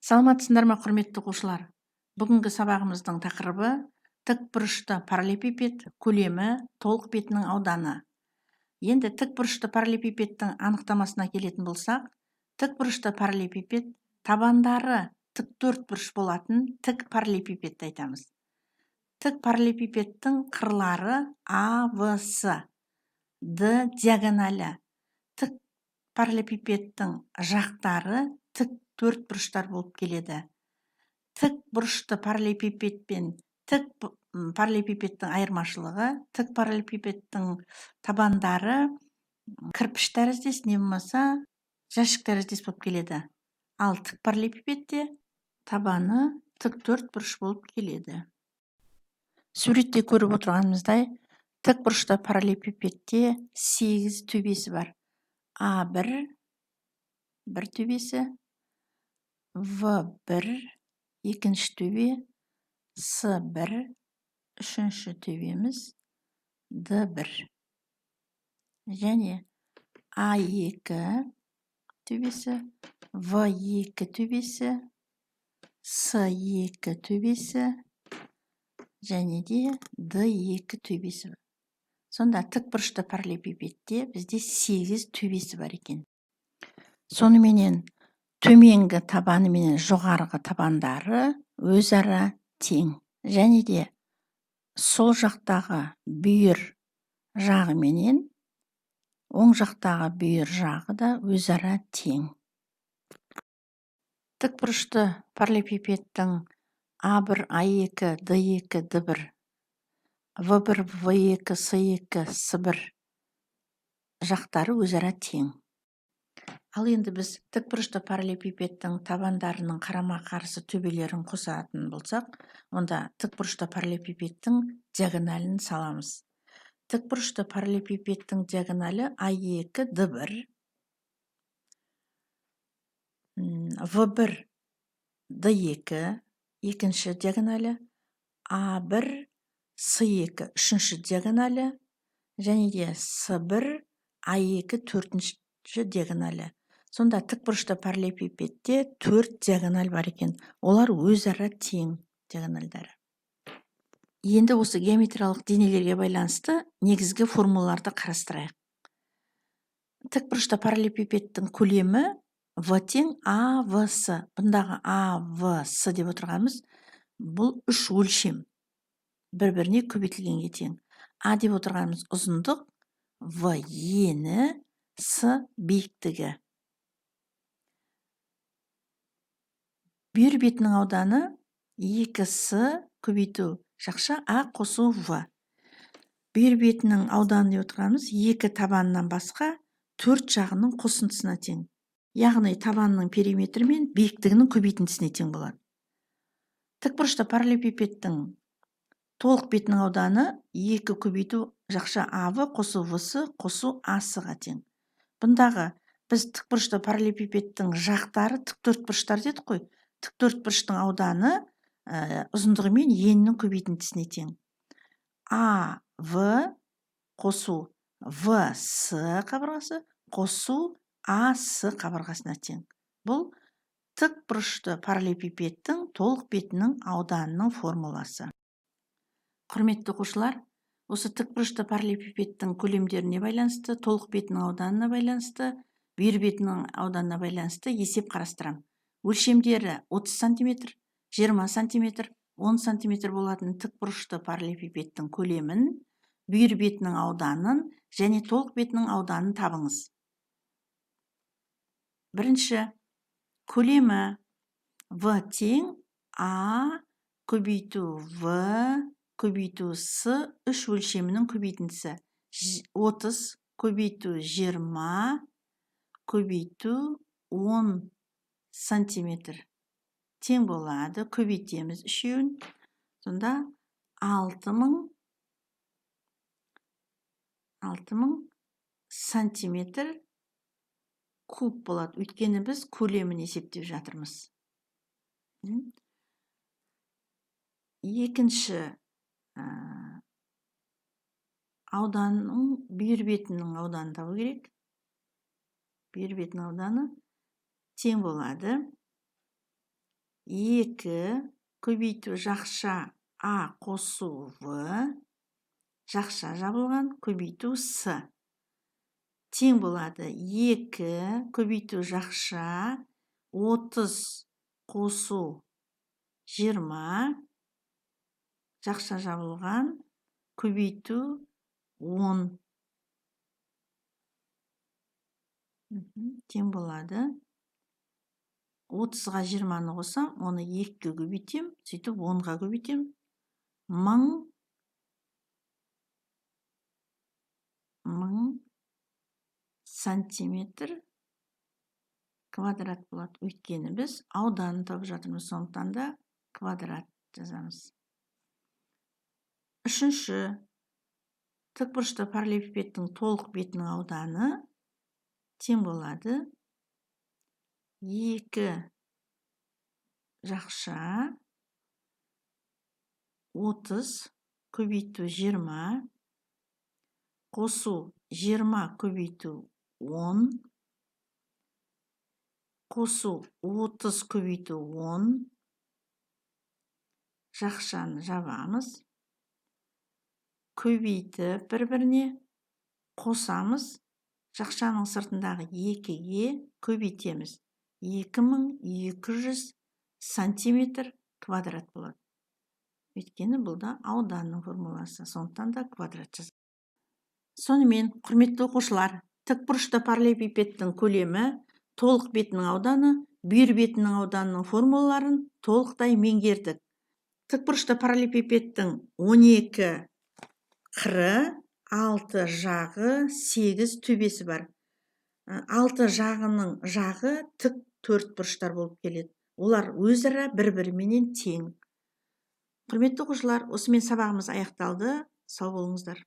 Саламатсыздар ма, құрметті оқушылар? Бүгінгі сабағымыздың тақырыбы тікбұрышты параллелепипед көлемі, толық бетінің ауданы. Енді тікбұрышты параллелепипедтің анықтамасына келетін болсақ, тікбұрышты параллелепипед табандары тік төртбұрыш болатын тік параллелепипедті айтамыз. Тік параллелепипедтің қырлары А, В, С, Д диагоналі. Тік параллелепипедтің жақтары тік төртбұрыштар болып келеді. Тік бұрышты параллелепипед пен тік параллелепипедтің айырмашылығы: тік параллелепипедтің табандары кірпіш тәріздес не болмаса жәшік тәріздес болып келеді. Ал тік параллелепипедте табаны тік төртбұрыш болып келеді. Суретте көріп отырғанымыздай, тік бұрышты параллелепипедте 8 төбесі бар. А1 бір төбесі, В1 екінші төбе, С1 үшінші төбеміз, Д1 және А2 төбесі, В2 төбесі, С2 төбесі және де Д2 төбесі. Сонда тік бұрышты параллелепипедте бізде 8 төбесі бар екен. Соныменен төменгі табаны менен жоғарғы табандары өзара тең. Және де сол жақтағы бүйір жағы менен оң жақтағы бүйір жағы да өзара тең. Тік бұрышты параллелепипедтің А1, А2, Д2, Д1, В1, В2, С2, С1 жақтары өзара тең. Ал енді біз тікбұрышты параллелепипедтің табандарының қарама-қарсы төбелерін қосатын болсақ, онда тікбұрышты параллелепипедтің диагоналін саламыз. Тікбұрышты параллелепипедтің диагоналі А2 Д1, В1 Д2 екінші диагоналі, А1 С2 үшінші диагоналі және де С1 А2 төртінші диагоналі. Сонда тікбұрышты параллелепипедте 4 диагональ бар екен. Олар өзара тең диагональдары. Енді осы геометриялық денелерге байланысты негізгі формулаларды қарастырайық. Тікбұрышты параллелепипедтің көлемі В тең А, В, С. Бұндағы А, В, С деп отырғанымыз бұл үш өлшем. Бір-біріне көбейтілгенге тең. А деп отырғанымыз ұзындық, В ені, С биіктігі. Бүйір бетінің ауданы 2С көбейту жақша А қосу В. Бүйір бетінің ауданы деп отырғанымыз екі табанынан басқа төрт жағының қосындысына тең. Яғни табанның периметрі мен биіктігінің көбейтіндісіне тең болады. Тікбұрышты параллелепипедтің толық бетінің ауданы 2 көбейту жақша АВ қосу ВС қосу АС-ға тең. Бұндағы біз тікбұрышты параллелепипедтің жақтары тік төртбұрыштар дедік қой. Тік төртбұрыштың ауданы ұзындығы мен енінің көбейтіндісіне тең. А, В қосу В, С қабырғасы қосу А, С қабырғасына тең. Бұл тікбұрышты параллелепипедтің толық бетінің ауданының формуласы. Құрметті оқушылар, осы тікбұрышты параллелепипедтің көлемдеріне байланысты, толық бетінің ауданына байланысты, бүйір бетінің ауданына байланысты есеп қарастырам. Өлшемдері 30 сантиметр, 20 сантиметр, 10 сантиметр болатын тікбұрышты параллелепипедтің көлемін, бүйір бетінің ауданын және толық бетінің ауданын табыңыз. Бірінші, көлемі В тең А көбейту В көбейту С үш өлшемінің көбейтіндісі. 30 көбейту 20 көбейту 10 сантиметр тең болады. Көбейтеміз үшеуін. Сонда 6000 сантиметр куб болады. Өйткені біз көлемін есептеп жатырмыз. Екінші ауданның бүйір бетінің ауданын табу керек. Бүйір бетінің ауданы тең болады. 2 көбейту жақша А қосу В, жақша жабылған, көбейту С. Тең болады 2 көбейту жақша 30 қосу 20, жақша жабылған, көбейту 10. Тең болады. 30-ға 20-ны қосам, оны 2-ге көбейтем, сөйтіп 10-ға көбейтем. 1000 сантиметр квадрат болады. Өйткені біз ауданын тауып жатырмыз, сондықтан да квадрат жазамыз. Үшінші, тікбұрышты параллелепипедтің толық бетінің ауданы тең болады 2 жақша 30 көбейту 20 қосу 20 көбейту 10 қосу 30 көбейту 10, жақшаны жабамыз, көбейтіп бір-біріне қосамыз, жақшаның сыртындағы 2-ге көбейтеміз. 2200 сантиметр квадрат болады. Өйткені бұл да ауданның формуласы, сондықтан да квадрат жазамыз. Сонымен, құрметті оқушылар, тікбұрышты параллелепипедтің көлемі, толық бетінің ауданы, бүйір бетінің ауданының формулаларын толықтай меңгердік. Тікбұрышты параллелепипедтің 12 қыры, 6 жағы, 8 төбесі бар. 6 жағының жағы тік төрт бұрыштар болып келеді. Олар өзара бір-біріменен тең. Құрметті оқушылар, осымен сабағымыз аяқталды. Сау болыңыздар.